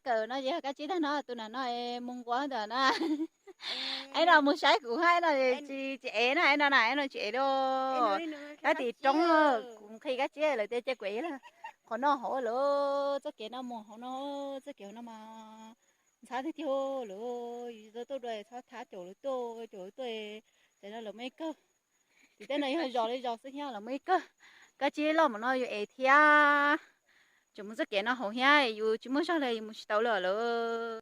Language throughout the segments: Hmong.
Kawm no ces kab tsib tag no, tus na no mus nquas ntawm na. Ib no mus saib kuv hab, ib no tsis ev na, ib no na, ib no tsis ev li. Tab tim roob no kuv nqhis kab tsib lawm tias cia kuv ev lawm. Qhov no hauv lawm, txoj kev no mus hauv no, txoj kev hauv no mas ntxhab tiag tiag lawm. Yus tuaj dua txhob thab caum lawv tuaj, caum lawv tuaj, ces no lawv muaj ib kawg. Tim tej no yog zos li zos xwb thiab lawv muaj ib kawg. Kab tsib loj npaum no yus ev thiab. Tseem mus txoj kev no hauv thiab yus tsis muaj zog li yus mus tsis tau li lawm.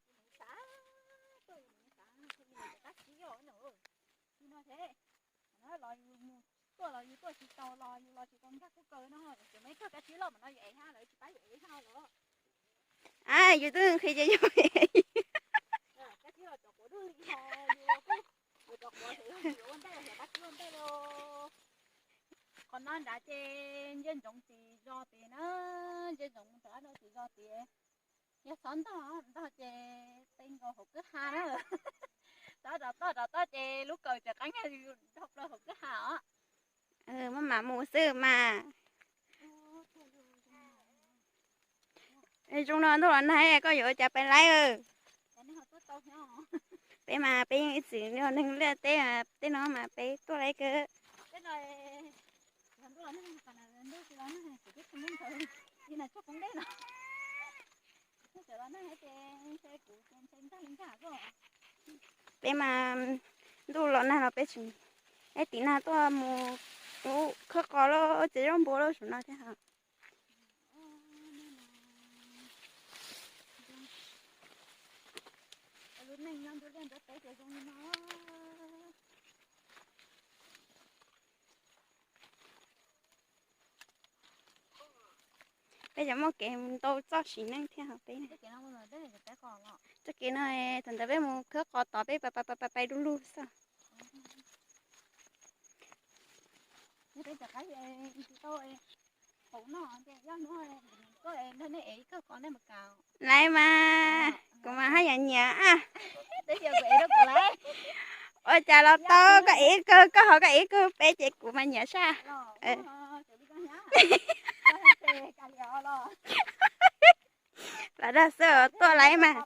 A, yus twb nqhis ces yus Qhov no nrad ces ntsia ntsoov tim zos tid na, ntsia ntsoov mus rau tim zos tid. Yog txhob ntog, ntog ces peb nkaus hauv kwj ha na. Txhob rov toj, rov toj ces lub kawm tseem qeeb dhau plaws hauv kwj ha os. Maj mam mus xwb mas. Zoo no ntuj los nag koj yuav ua cas pais laib. Peb mas peb yeej ib txwm yog neeg liaj teb, tej no mas peb tuaj laib kawg. Peb mas ntuj los nag los peb tseem, ib tim nag tuaj mus khawb qos lawm, txiav zaub npua lawm saum no thiab. Peb cov muaj kev mus ntau txoj sim neej thiab peb. Txoj kev no thaum ntawd peb mus khawb qos tod peb pais pais pais pais du lug xwb. Laib mas, kuv mas haj yam nyiam a. Ua cas los tau, koj ev ib kawg, koj ho koj ev ib kawg peb ces kuv mas nyiam saj. Lam dag xwb, tuaj laib mas,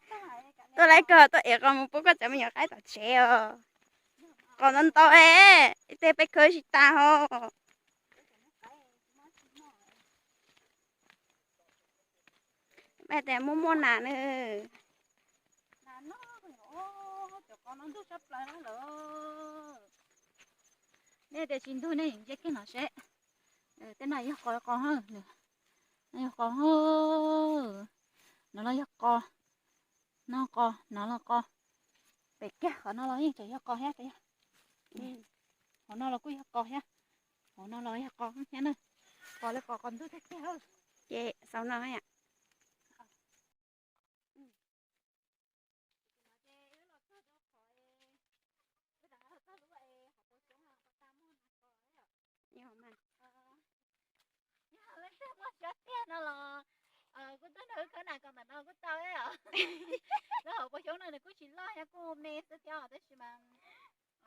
tuaj laib kawg tuaj ev qos mus pub koj cov me nyuam qaib tom tsev os. Qos ntau ntau, tej peb khawb tsis tas hos. Peb tias muaj muaj nas na. Nej tias tsis ntug nej ntsia kiag no seb. Tej no yog qos, qos, no yog qos, no los yog qos, no qos, no los qos. Pem kiag qhov no los yeej tseem yog qos thiab. Hauv no los kuj yog qos thiab. Hauv no los yog qos thiab na. Qos li qos, qos ntug tiag tiag. Ces xaus no. Yog mas. Yog leej twg muaj siab tiag no los kuj tuaj nrog wb khawb nas kos ntawm no kuj tau os. Lub hauv paus xyoob no nws kuj tsis loj thiab, kuj me xwb thiab os, tab sis mas ib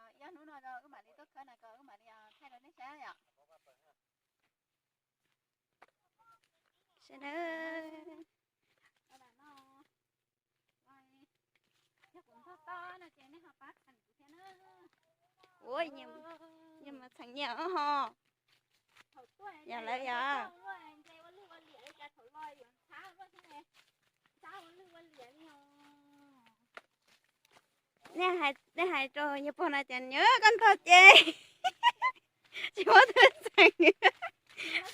ob hnub no wb mam li tuaj khawb nas kos wb mam li thaij rau nej saib yom. Sawv daws, yog kuv ntog toj no ces nej ho pab txheem kuv thiab na. Ua, nyias mus txheem nyias ho. Yog lawm yog. Nej hais rau nyuag pog no tias, nyuam koj ntog ces tsis muaj tus txheem.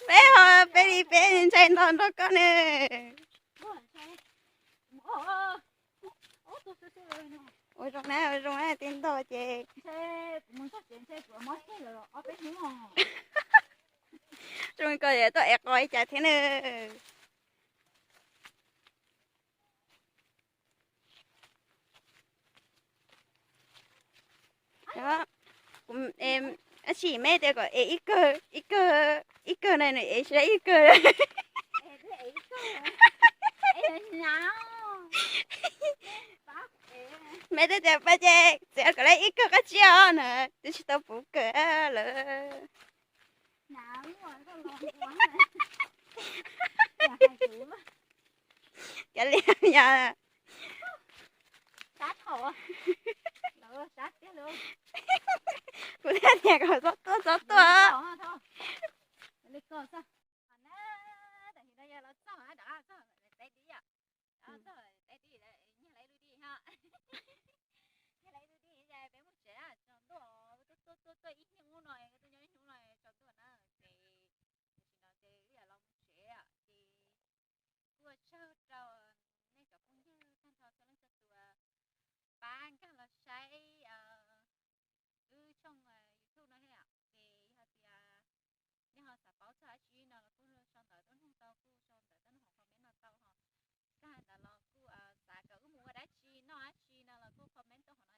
Peb ho peb li peb ntshai ntog nrog koj ne. Ua zoo na, ua zoo na, tij ntog ces. Zoo koj tuaj ev qos ib cas thiab na. Tab sis meb tias kom ev ib kawg, ib kawg, ib kawg na, nws ev tsis tau ib kawg. Meb twb tias pab ces txiav kom lawv ib kawg qab tsib os na, twb tsis tau puv kawg lawm. Kav liam, yog Kuv thiaj tias kom txhob tuaj, txhob tuaj. Nyiag lawv ib lub di, peb mus tsev, tsaus ntuj, tuaj tuaj tuaj ib hnub no, tuaj nyob ib hnub no tsaus ntuj na, ces tam sim no ces wb yuav los mus tsev, ces kuj ua tsaug rau nej cov phooj ywg tag nrho txhua leej txhua tus pab nkag los saib wb tshooj YouTube no thiab. Ces yog tias nej ho xav paub txog dab tsi no los kuj sau ntawv tuaj nug tau, kuj sau ntawv tuaj nug hauv comment no tau ho. Tag ntawd los kuj xav kom wb mus ua dab tsi noj dab tsi no los kuj comment tuaj hauv